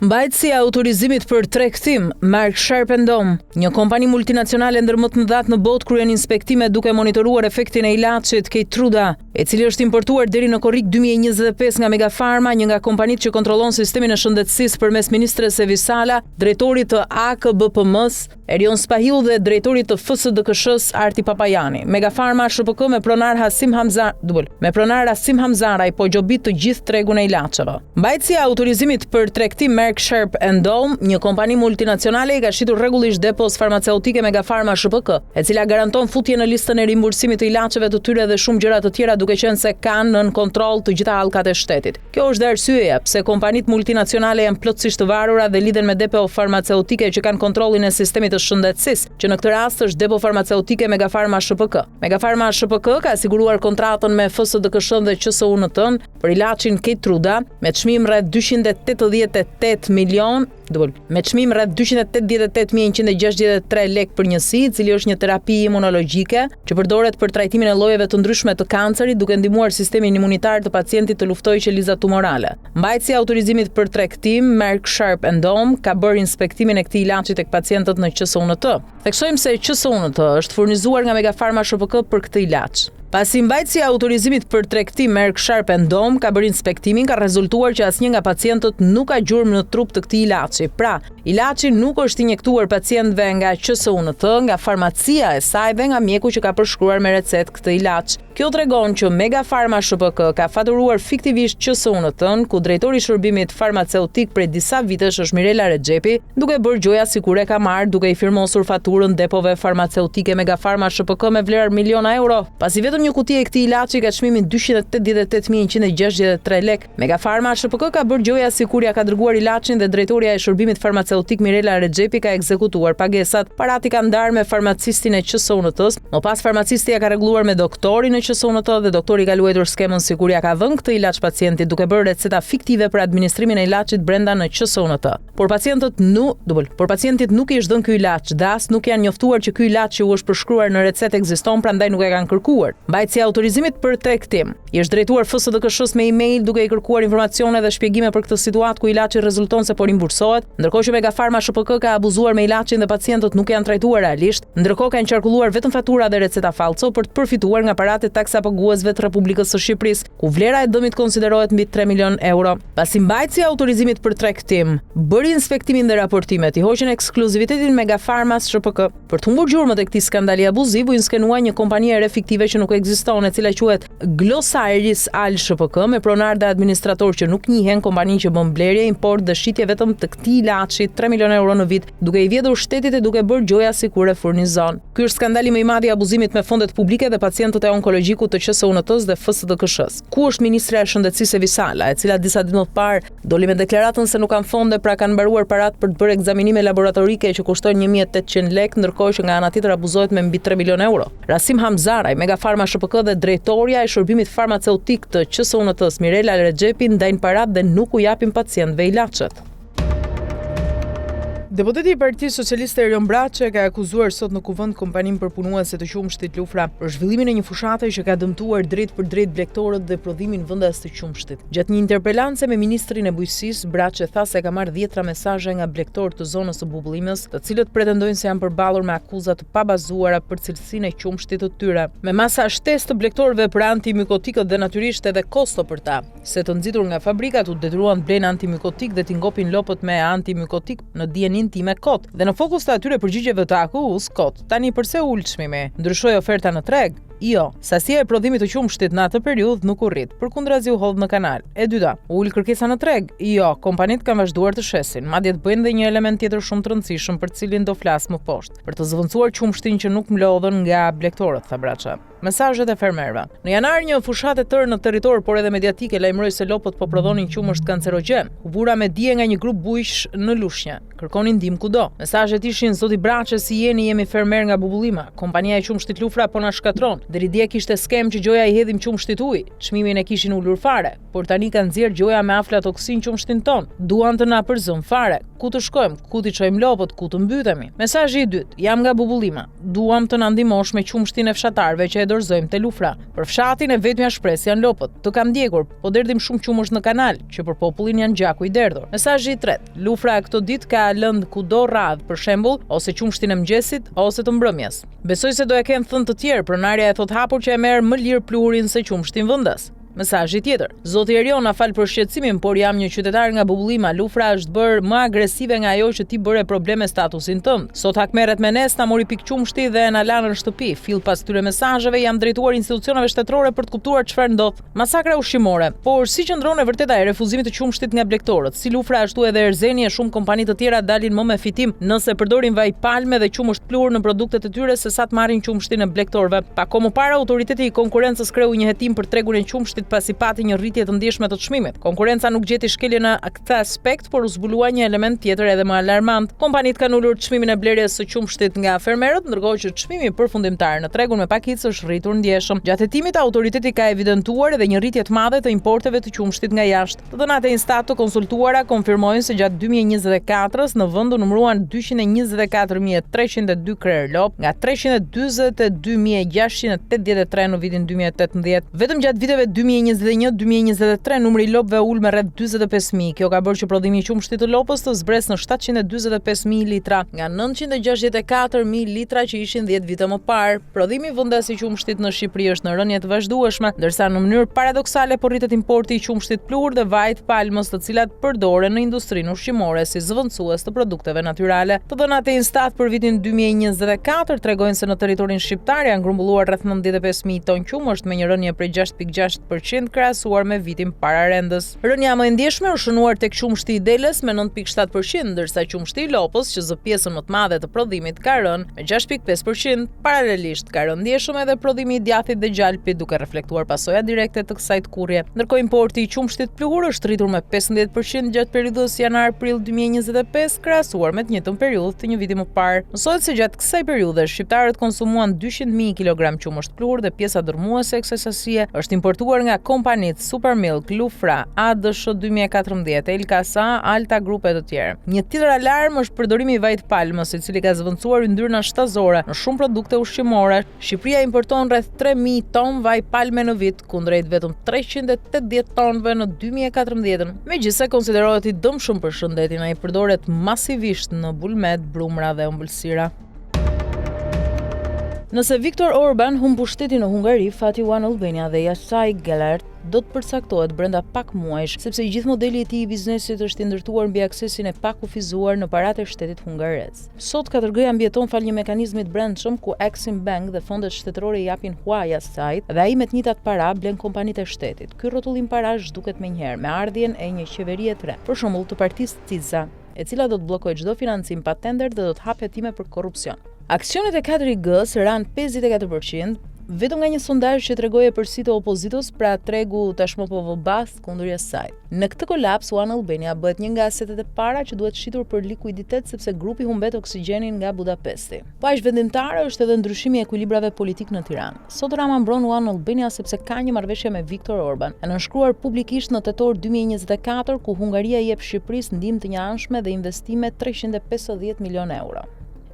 Mbajtësi i autorizimit për tregtim, Merck Sharp and Dohme, një kompani multinacionale ndër më të mëdhatë në botë kryen inspektime duke monitoruar efektin e ilaçit Keytruda, i cili është importuar deri në korrik 2025 nga Megafarma, një nga kompanitë që kontrollon sistemin e shëndetësisë përmes ministres Evis Sala, drejtorit të AKBPM-së, Erion Spahiu dhe drejtorit të FSDKSH-së Arti Papajani. Megafarma SHPK me pronar Hasim Hamza, dubël, me pronar Rasim Hamzaraj po gjobit të gjithë tregun e ilaçeve. Mbajtësi i autorizimit për tregtim Merck Sharp and Dohme, një kompani multinacionale i ka shitur rregullisht depos farmaceutike Megafarma SHPK, e cila garanton futjen në listën e rimbursimit të ilaçeve të tyre dhe shumë gjëra të tjera duke qenë se kanë nën kontroll të gjitha hallkat e shtetit. Kjo është dhe arsyeja pse kompanitë multinacionale janë plotësisht të varura dhe lidhen me depo farmaceutike që kanë kontrollin e sistemit të shëndetësisë, që në këtë rast është depo farmaceutike Megafarma SHPK. Megafarma SHPK ka siguruar kontratën me FSDKSH-në dhe QSUNT-në për ilaçin Keytruda me çmim rreth 288 milionë Dubël. Me çmim rreth 288.163 lekë për njësi, i cili është një terapi imunologjike që përdoret për trajtimin e llojeve të ndryshme të kancerit, duke ndihmuar sistemin imunitar të pacientit të luftojë qelizat tumorale. Mbajtësi i autorizimit për tregtim, Merck Sharp and Dohme, ka bërë inspektimin e këtij ilaçi tek pacientët në QSUNT. Theksojmë se QSUNT është furnizuar nga Megafarma SHPK për këtë ilaç. Pasi mbajtësi i autorizimit për tregtim Merck Sharp and Dohme ka bërë inspektimin, ka rezultuar që asnjë nga pacientët nuk ka gjurmë në trup të këtij ilaçi. Pra, ilaçi nuk është injektuar pacientëve nga QSUNT, nga farmacia e saj dhe nga mjeku që ka përshkruar me recetë këtë ilaç. Kjo tregon që Megafarma SHPK ka faturuar fiktivisht QSUNT-n, ku drejtori i shërbimit farmaceutik prej disa vitesh është Mirela Rexhepi, duke bërë gjoja sikur e ka marrë duke i firmosur faturën depove farmaceutike Megafarma SHPK me vlerë miliona euro. Pasi vetëm një kuti e këtij ilaçi ka çmimin 288.163 lekë, Megafarma SHPK ka bërë gjoja sikur ia ka dërguar ilaçin dhe drejtorja e shërbimit farmaceutik Mirela Rexhepi ka ekzekutuar pagesat. Paratë i ka ndarë me farmacistin e QSUNT-së, më pas farmacisti ia ka rregulluar me doktorin e QSUNT dhe doktori ka luajtur skemën sikur ia ka dhënë këtë ilaç pacientit duke bërë receta fiktive për administrimin e ilaçit brenda në QSUNT. Por pacientët nu, dubël, por pacientit nuk i është dhënë ky ilaç dhe as nuk janë njoftuar që ky ilaç që u është përshkruar në recetë ekziston, prandaj nuk e kanë kërkuar. Mbajtësi i autorizimit për tregtim i është drejtuar FSDKSH-së me email duke i kërkuar informacione dhe shpjegime për këtë situatë ku ilaçi rezulton se po rimbursohet, ndërkohë që Megafarma SHPK ka abuzuar me ilaçin dhe pacientët nuk janë trajtuar realisht, ndërkohë kanë qarkulluar vetëm fatura dhe receta fallco për të përfituar nga paratë e taksapaguesve të Republikës së Shqipërisë. ku vlera e dëmit konsiderohet mbi 3 milionë euro. Pasi mbajtësi i autorizimit për tregtim bëri inspektimin dhe raportimet, i hoqën ekskluzivitetin Megafarmas SHPK. Për të humbur gjurmët e këtij skandali abuziv, u inskenua një kompani e re fiktive që nuk ekziston, e cila quhet Glossairis Al SHPK, me pronar dhe administrator që nuk njihen, kompani që bën blerje, import dhe shitje vetëm të këtij ilaçi 3 milionë euro në vit, duke i vjedhur shtetit e duke bërë gjoja sikur e furnizon. Ky është skandali më i madh i abuzimit me fondet publike dhe pacientët e Onkologjikut të QSUNT-së dhe FSDKSH-së. Ku është ministrja e Shëndetësisë Evis Sala, e cila disa ditë më parë doli me deklaratën se nuk kanë fonde, pra kanë mbaruar paratë për të bërë ekzaminime laboratorike që kushtojnë 1800 lekë, ndërkohë që nga ana tjetër abuzohet me mbi 3 milionë euro. Rasim Hamzaraj, Megafarma SHPK dhe drejtorja e shërbimit farmaceutik të QSUNT-së, Mirela Rexhepi ndajnë paratë dhe nuk u japin pacientëve ilaçet. Deputeti i Partisë Socialiste Erion Braçe ka akuzuar sot në Kuvend kompaninë përpunuese të qumështit Lufra për zhvillimin e një fushate që ka dëmtuar drejtpërdrejt blegtorët dhe prodhimin vendas të qumështit. Gjatë një interpelance me ministrin e Bujqësisë, Braçe tha se ka marrë dhjetra mesazhe nga blegtorë të zonës së Bubullimës, të cilët pretendojnë se janë përballur me akuza të pabazuara për cilësinë e qumështit të tyre. Me masa shtesë të blegtorëve për antimykotikët dhe natyrisht edhe kosto për ta. se të nxitur nga fabrikat u detyruan të blejnë antimykotik dhe t'i ngopin lopët me antimykotik në dijeninë time kot dhe në fokus të atyre përgjigjeve të AKU-së kot. Tani përse u ul çmimi? Ndryshoi oferta në treg? Jo, sasia e prodhimit të qumështit në atë periudhë nuk u rrit, përkundrazi u hodh në kanal. E dyta, u ul kërkesa në treg? Jo, kompanitë kanë vazhduar të shesin, madje të bëjnë dhe një element tjetër shumë të rëndësishëm për të cilin do flas më poshtë, për të zëvendësuar qumështin që nuk mblodhën nga blegtorët, tha Braçe. Mesazhet e fermerëve. Në janar një fushatë e tërë në territor, por edhe mediatike lajmëroi se lopët po prodhonin qumësht kancerogjen. U vura me dije nga një grup bujqsh në Lushnjë. Kërkonin ndihmë kudo. Mesazhet ishin zoti Braçe si jeni jemi fermerë nga Bubullima. Kompania e qumështit Lufra po na shkatërron. Deri dje kishte skemë që gjoja i hedhim qumështit ujë. Çmimin e kishin ulur fare, por tani kanë nxjerrë gjoja me aflatoksinë qumështin tonë. Duan të na përzënë fare. Ku të shkojmë, ku t'i çojmë lopët, ku të mbytemi. Mesazhi i dytë, jam nga Bubullima. Duam të na ndihmosh me qumështin e fshatarëve që e. e dorëzojmë te Lufra. Për fshatin e vetmja shpresë janë lopët. Të kam ndjekur, po derdhim shumë qumësht në kanal, që për popullin janë gjaku i derdhur. Mesazhi i tretë, Lufra këto ditë ka lëndë kudo radhë, për shembull, ose qumështin e mëngjesit, ose të mbrëmjes. Besoj se do e kenë thënë të tjerë, pronarja e thotë hapur që e merr më lirë pluhurin se qumështin vendas. Mesazhi tjetër, Zoti Erion na fal për shqetësimin, por jam një qytetar nga Bubullima, Lufra është bërë më agresive nga ajo që ti bëre problem me statusin tënd. Sot hakmerret me ne, s'na mori pikë qumështi dhe na la në shtëpi. Fill pas këtyre mesazheve jam drejtuar institucioneve shtetërore për të kuptuar çfarë ndodh. Masakra ushqimore. Por si qëndron e vërteta e refuzimit të qumështit nga blegtorët? Si Lufra ashtu edhe Erzeni e shumë kompani të tjera dalin më me fitim nëse përdorin vaj palme dhe qumësht pluhur në produktet e tyre se sa të marrin qumështin e blegtorëve. Pak kohë më parë Autoriteti i Konkurrencës kreu një hetim për tregun e qumështit pasi pati një rritje të ndjeshme të çmimit. Konkurrenca nuk gjeti shkelje në këtë aspekt, por u zbulua një element tjetër edhe më alarmant. Kompanitë kanë ulur çmimin e blerjes së qumështit nga fermerët, ndërkohë që çmimi përfundimtar në tregun me pakicë është rritur ndjeshëm. Gjatë hetimit, autoriteti ka evidentuar edhe një rritje të madhe të importeve të qumështit nga jashtë. Të dhënat e Instat të konsultuara konfirmojnë se gjatë 2024-s në vend u numëruan 224.302 krerë lopë nga 342.683 në vitin 2018. Vetëm gjatë viteve 2021-2023 numri i lopëve u ul me rreth 45.000. Kjo ka bërë që prodhimi i qumështit të lopës të zbresë në 745.000 litra, nga 964.000 litra që ishin 10 vite më parë. Prodhimi vendas i qumështit në Shqipëri është në rënie të vazhdueshme, ndërsa në mënyrë paradoksale po rritet importi i qumështit pluhur dhe vajit palmës, të cilat përdoren në industrinë ushqimore si zëvendësues të produkteve natyrale. Të dhënat e Instat për vitin 2024 tregojnë se në territorin shqiptar janë grumbulluar rreth 95.000 ton qumësht me një rënie prej 6.6% krahasuar me vitin pararendës. Rënia më e ndjeshme u shënuar tek qumështi i deles me 9.7%, ndërsa qumështi i lopës, që zë pjesën më të madhe të prodhimit, ka rënë me 6.5%. Paralelisht, ka rënë ndjeshëm edhe prodhimi i djathit dhe gjalpit, duke reflektuar pasoja direkte të kësaj tkurrje. Ndërkohë importi i qumështit pluhur është rritur me 15% gjatë periudhës janar-prill 2025, krahasuar me të njëjtën periudhë të një viti më parë. Mësohet se gjatë kësaj periudhe shqiptarët konsumuan 200.000 kilogram qumësht pluhur dhe pjesa dërrmuese e kësaj sasie është importuar nga kompanitë Supermilk, Lufra, ADSH 2014, Elka SA, Alta Group e të tjerë. Një tjetër alarm është përdorimi i vajit palmës, i cili ka zëvendësuar yndyrna shtazore në shumë produkte ushqimore. Shqipëria importon rreth 3000 ton vaj palme në vit, kundrejt vetëm 380 tonëve në 2014-ën. Megjithëse konsiderohet i dëmshëm për shëndetin, ai përdoret masivisht në bulmet, brumra dhe ëmbëlsira. Nëse Viktor Orban humb pushtetin në Hungari, fati i One Albania dhe Jászai Gellért do të përcaktohet brenda pak muajsh, sepse i gjithë modeli i tij i biznesit është i ndërtuar mbi aksesin e pakufizuar në paratë e shtetit hungarez. Sot 4G-ja mbijeton falë një mekanizmi të brendshëm ku Exim Bank dhe fondet shtetërore i japin hua Jászait dhe ai me të njëjtat para blen kompanitë e shtetit. Ky rrotullim parash zhduket menjëherë me ardhjen e një qeverie të re, për shembull të partisë Tisza, e cila do të bllokojë çdo financim pa tender dhe do të hapë hetime për korrupsion. Aksionet e 4G-së ranë 54%, vetëm nga një sondazh që tregoi epërsi të opozitës, pra tregu tashmë po vë bast kundër Jászait. Në këtë kolaps, One Albania bëhet një nga asetet e para që duhet shitur për likuiditet sepse grupi humbet oksigjenin nga Budapesti. Po aq vendimtare është edhe ndryshimi i ekuilibrave politikë në Tiranë. Sot Rama mbron One Albania sepse ka një marrëveshje me Viktor Orban, e nënshkruar publikisht në tetor 2024, ku Hungaria i jep Shqipërisë ndihmë të njëanshme dhe investime 350 milionë euro.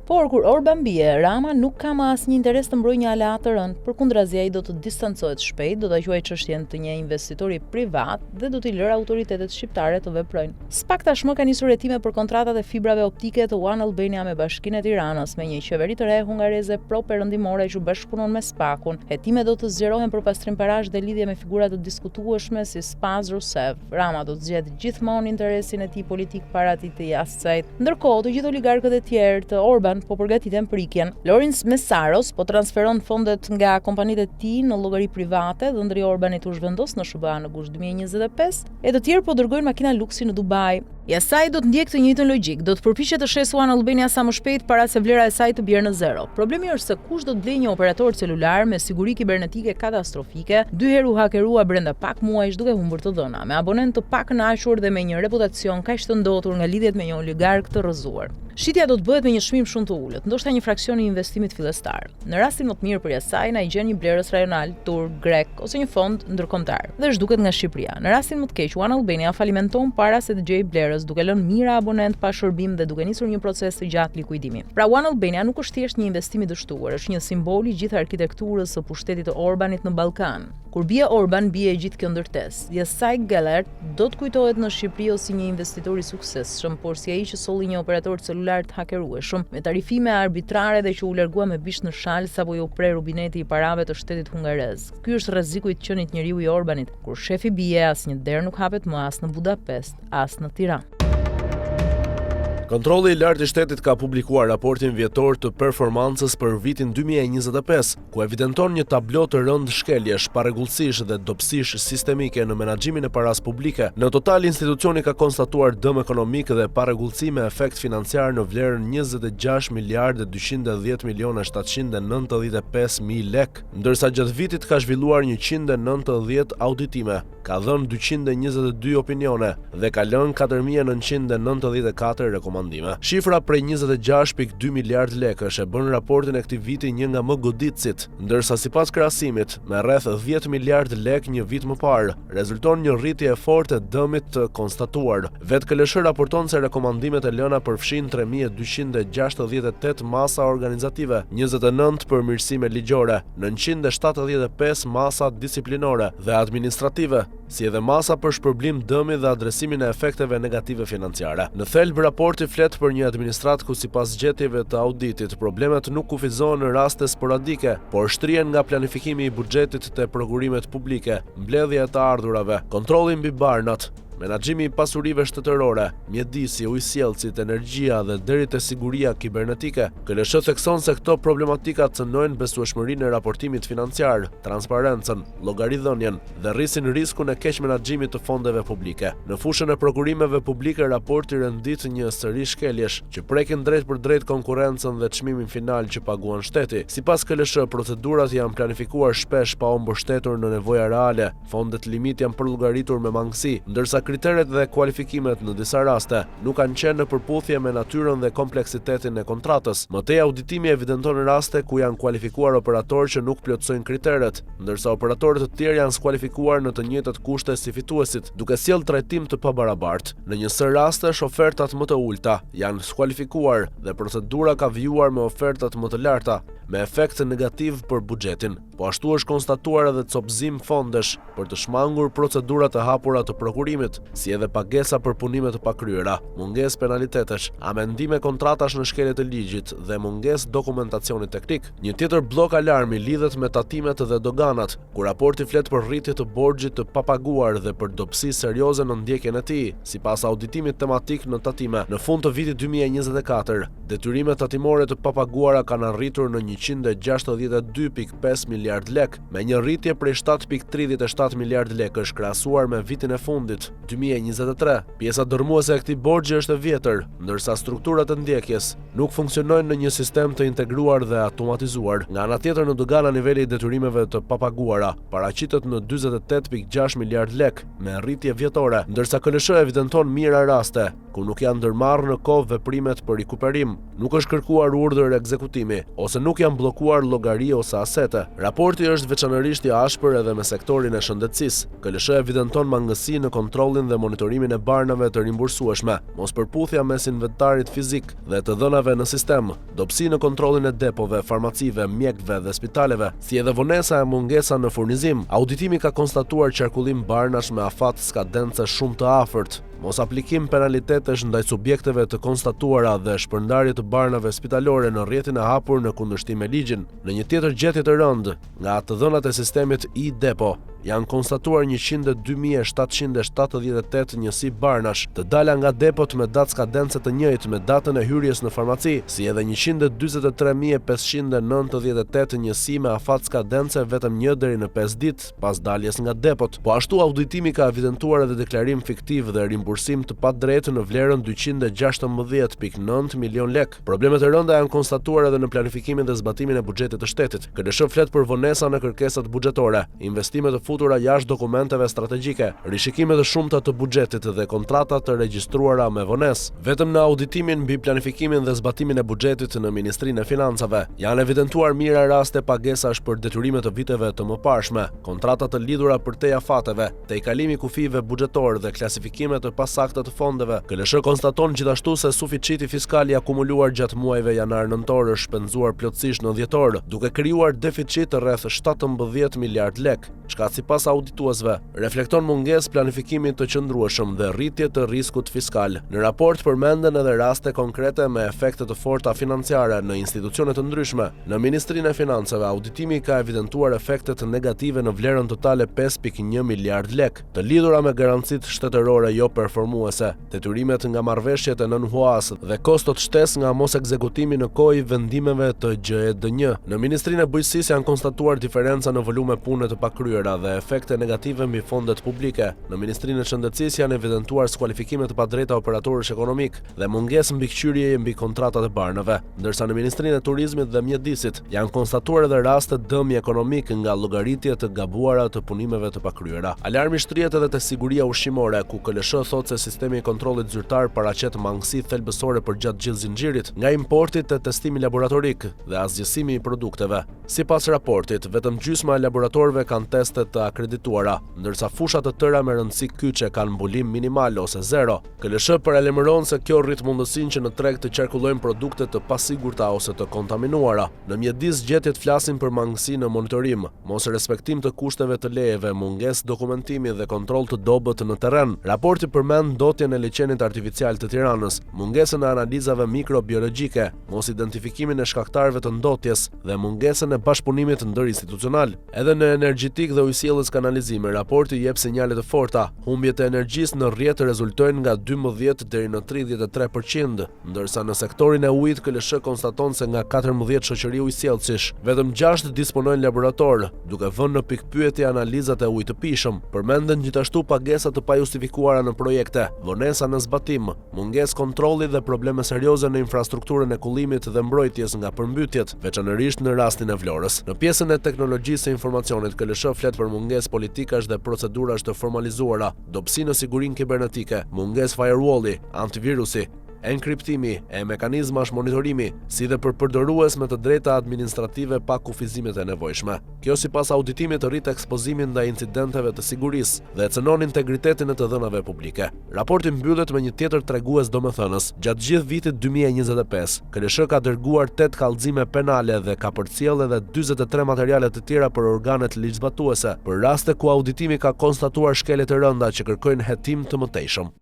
Por kur Orban bie, Rama nuk ka më asnjë interes të mbrojë një aleat të rënë. Përkundrazi ai do të distancohet shpejt, do ta quajë çështjen të një investitori privat dhe do t'i lërë autoritetet shqiptare të veprojnë. Spak tashmë ka nisur hetime për kontratat e fibrave optike të One Albania me Bashkinë e Tiranës, me një qeveri të re hungareze pro-perëndimore që bashkëpunon me SPAK-un. Hetimet do të zgjerohen për pastrim parash dhe lidhje me figura të diskutueshme si Spas Rusev. Rama do të zgjedhë gjithmonë interesin e tij politik para atij të Jászait. Ndërkohë, të gjithë oligarkët e tjerë të Orban po përgatiten për ikjen. Lőrinc Mészáros po transferon fondet nga kompanitë e tij në llogari private, dhëndri i Orbanit u zhvendos në SHBA në gusht 2025, e të tjerë po dërgojnë makina luksi në Dubai. Jászai do të ndjekë të njëjtën logjikë, do të përpiqet të shesë One Albania sa më shpejt para se vlera e saj të bjerë në zero. Problemi është se kush do të blejë një operator celular me siguri kibernetike katastrofike, dy herë u hakerua brenda pak muajsh duke humbur të dhëna, me abonentë të pakënaqur dhe me një reputacion kaq të ndotur nga lidhjet me një oligark të rrëzuar. Shitja do të bëhet me një çmim shumë të ulët, ndoshta një fraksion i investimit fillestar. Në rastin më të mirë për Jászai-n ai gjen një blerës rajonal, turk, grek ose një fond ndërkombëtar dhe zhduket nga Shqipëria. Në rastin më të keq, One Albania falimenton para se të gjejë blerës. njerëz, duke lënë mijëra abonentë pa shërbim dhe duke nisur një proces të gjatë likuidimi. Pra One Albania nuk është thjesht një investim i dështuar, është një simbol i gjithë arkitekturës së pushtetit të Orbanit në Ballkan. Kur bie Orban, bie e gjithë kjo ndërtesë. Jacek Gellert do të kujtohet në Shqipëri jo si një investitor i suksesshëm, por si ai që solli një operator celular të hakerueshëm, me tarifime arbitrare dhe që u largua me bisht në shalë sapo iu pre rubineti i parave të shtetit hungarez. Ky është rreziku i të qenit njeriu i Orbanit. Kur shefi bie, asnjë derë nuk hapet më as në Budapest, as në Tiranë. Kontrolli i Lartë i Shtetit ka publikuar raportin vjetor të performancës për vitin 2025, ku evidenton një tablo të rëndë shkeljesh, parregullsish dhe dobësish sistemike në menaxhimin e parasë publike. Në total, institucioni ka konstatuar dëm ekonomik dhe parregullsi me efekt financiar në vlerën 26 miliardë e 210 milionë 795 mijë lekë, ndërsa gjatë vitit ka zhvilluar 190 auditime, ka dhënë 222 opinione dhe ka lënë 4994 rekomandime. Shifra prej 26.2 miliardë lekësh e bën raportin e këtij viti një nga më goditësit, ndërsa sipas krahasimit, me rreth 10 miliardë lekë një vit më parë, rezulton një rritje e fortë e dëmit të konstatuar. Vetë KLSH raporton se rekomandimet e lëna përfshijnë 3268 masa organizative, 29 përmirësime ligjore, 975 masa disiplinore dhe administrative, si edhe masa për shpërblim dëmi dhe adresimin e efekteve negative financiare. Në thelb, raporti flet për një administratë ku sipas gjetjeve të auditit, problemet nuk kufizohen në raste sporadike, por shtrihen nga planifikimi i buxhetit te prokurimet publike, mbledhja e të ardhurave, kontrolli mbi barnat, menaxhimi i pasurive shtetërore, mjedisi, ujësjellësit, energjia dhe deri te siguria kibernetike. KLSH thekson se këto problematika cënojnë besueshmërinë e raportimit financiar, transparencën, llogaridhënien dhe rrisin riskun e keqmenaxhimit të fondeve publike. Në fushën e prokurimeve publike, raporti rendit një seri shkeljesh që prekin drejtpërdrejt konkurrencën dhe çmimin final që paguan shteti. Sipas KLSH, procedurat janë planifikuar shpesh pa u mbështetur në nevoja reale, fondet limit janë përllogaritur me mangësi, ndërsa kriteret dhe kualifikimet në disa raste nuk kanë qenë në përputhje me natyrën dhe kompleksitetin e kontratës. Më tej, auditimi evidenton raste ku janë kualifikuar operatorë që nuk plotësojnë kriteret, ndërsa operatorë të tjerë janë skualifikuar në të njëjtat kushte si fituesit, duke sjellë trajtim të pabarabartë. Në një sërë rastesh, ofertat më të ulëta janë skualifikuar dhe procedura ka vijuar me ofertat më të larta, me efekt negativ për buxhetin. Po ashtu është konstatuar edhe copëzim fondesh për të shmangur procedurat e hapura të prokurimit, si edhe pagesa për punime të pakryera, mungesë penalitetesh, amendime kontratash në shkelje të ligjit dhe mungesë dokumentacioni teknik. Një tjetër bllok alarmi lidhet me tatimet dhe doganat, ku raporti flet për rritje të borxhit të papaguar dhe për dobësi serioze në ndjekjen e tij, sipas auditimit tematik në tatime. Në fund të vitit 2024, detyrimet tatimore të papaguara kanë arritur në 162.5 miliardë lekë, me një rritje prej 7.37 miliardë lekësh krahasuar me vitin e fundit, 2023. Pjesa dërrmuese e këtij borxhi është e vjetër, ndërsa strukturat e ndjekjes nuk funksionojnë në një sistem të integruar dhe automatizuar. Nga ana tjetër, në dogana niveli i detyrimeve të papaguara paraqitet në 48.6 miliardë lekë, me rritje vjetore, ndërsa KLSH evidenton mijëra raste ku nuk janë ndërmarrë në kohë veprimet për rikuperim, nuk është kërkuar urdhër ekzekutimi ose nuk janë bllokuar llogari ose asete. Raporti është veçanërisht i ashpër edhe me sektorin e shëndetësisë. KLSH evidenton mangësi në kontrollin dhe monitorimin e barnave të rimbursueshme, mospërputhja mes inventarit fizik dhe të dhënave në sistem, dobësi në kontrollin e depove, farmacive, mjekëve dhe spitaleve, si edhe vonesa e mungesa në furnizim. Auditimi ka konstatuar qarkullim barnash me afat skadence shumë të afërt, mosaplikim penalitetesh ndaj subjekteve të konstatuara dhe shpërndarje të barnave spitalore në rrjetin e hapur në kundërshtim me ligjin. Në një tjetër gjetje të rëndë, nga të dhënat e sistemit e-Depo, janë konstatuar 102.778 njësi barnash, të dala nga depot me datë skadence të njëjtë me datën e hyrjes në farmaci, si edhe 143.598 njësi me afat skadence vetëm një deri në 5 ditë pas daljes nga depot. Po ashtu auditimi ka evidentuar edhe deklarim fiktiv dhe rimbursim të padrejtë në vlerën 216.9 milion lekë. Probleme të rënda janë konstatuar edhe në planifikimin dhe zbatimin e buxhetit të shtetit. KLSH flet për vonesa në kërkesat buxhetore, investime të futura. futura jashtë dokumenteve strategjike, rishikime të shumta të buxhetit dhe kontrata të regjistruara me vonesë. Vetëm në auditimin mbi planifikimin dhe zbatimin e buxhetit në Ministrinë e Financave, janë evidentuar mijëra raste pagesash për detyrime të viteve të mëparshme, kontrata të lidhura përtej afateve, tejkalim i kufijve buxhetorë dhe klasifikime të pasakta të fondeve. KLSH konstaton gjithashtu se suficiti fiskal i akumuluar gjatë muajve janar-nëntor është shpenzuar plotësisht në dhjetor, duke krijuar deficit rreth 17 miliardë lekë, çka sipas audituesve, reflekton mungesë planifikimi të qëndrueshëm dhe rritje të riskut fiskal. Në raport përmenden edhe raste konkrete me efekte të forta financiare në institucione të ndryshme. Në Ministrinë e Financave, auditimi ka evidentuar efektet negative në vlerën totale 5,1 miliardë lekë, të lidhura me garancitë shtetërore jo performuese, detyrimet nga marrëveshjet e nënhuasë dhe kostot shtesë nga mosekzekutimi në kohë i vendimeve të GJEDNJ. Në Ministrinë e Bujqësisë janë konstatuar diferenca në volume pune të pakryera dhe efekte negative mbi fondet publike. Në Ministrinë e Shëndetësisë janë evidentuar skualifikime të padrejta operatorësh ekonomikë dhe mungesë mbikëqyrjeje mbi kontratat e barnave, ndërsa në Ministrinë e Turizmit dhe Mjedisit janë konstatuar edhe raste dëmi ekonomik nga llogaritje të gabuara të punimeve të pakryera. Alarmi shtrihet edhe te siguria ushqimore, ku KLSH thotë se sistemi i kontrollit zyrtar paraqet mangësi thelbësore përgjatë gjithë zinxhirit, nga importi te testimi laboratorik dhe asgjësimi i produkteve. Sipas raportit, vetëm gjysma e laboratorëve kanë teste të akredituara, ndërsa fusha të tëra me rëndësi kyçe kanë mbulim minimal ose zero. KLSH paralajmëron se kjo rrit mundësinë që në treg të qarkullojnë produkte të pasigurta ose të kontaminuara. Në mjedis gjetjet flasin për mangësi në monitorim, mosrespektim të kushteve të lejeve, mungesë dokumentimi dhe kontroll të dobët në terren. Raporti përmend ndotjen e liqenit artificial të Tiranës, mungesën e analizave mikrobiologjike, mosidentifikimin e shkaktarëve të ndotjes dhe mungesën e bashkëpunimit ndërinstitucional. Edhe në energjetikë dhe ujësjellës kanalizime, raporti jep sinjale të forta. Humbjet e energjisë në rrjet rezultojnë nga 12 deri në 33 për qind, ndërsa në sektorin e ujit KLSH konstaton se nga 14 shoqëri ujësjellësish, vetëm 6 disponojnë laboratorë, duke vënë në pikëpyetje analizat e ujit të pijshëm. Përmenden gjithashtu pagesa të pajustifikuara në projekte, vonesa në zbatim, mungesë kontrolli dhe probleme serioze në infrastrukturën e kullimit dhe mbrojtjes nga përmbytjet, veçanërisht në rastin e Vlorës. Në pjesën e teknologjisë së informacionit, KLSH flet për mungesë politikash dhe procedurash të formalizuara, dobësi në sigurinë kibernetike, mungesë firewall-i, antivirusi, enkriptimi e mekanizmash monitorimi, si dhe për përdorues me të drejta administrative pa kufizimet e nevojshme. Kjo sipas auditimit rrit ekspozimin ndaj incidenteve të sigurisë dhe cënon integritetin e të dhënave publike. Raporti mbyllet me një tjetër tregues domethënës, gjatë gjithë vitit 2025, KLSH ka dërguar 8 kallëzime penale dhe ka përcjellë edhe 43 materiale të tjera për organet ligjzbatuese, për raste ku auditimi ka konstatuar shkelje të rënda që kërkojnë hetim të mëtejshëm.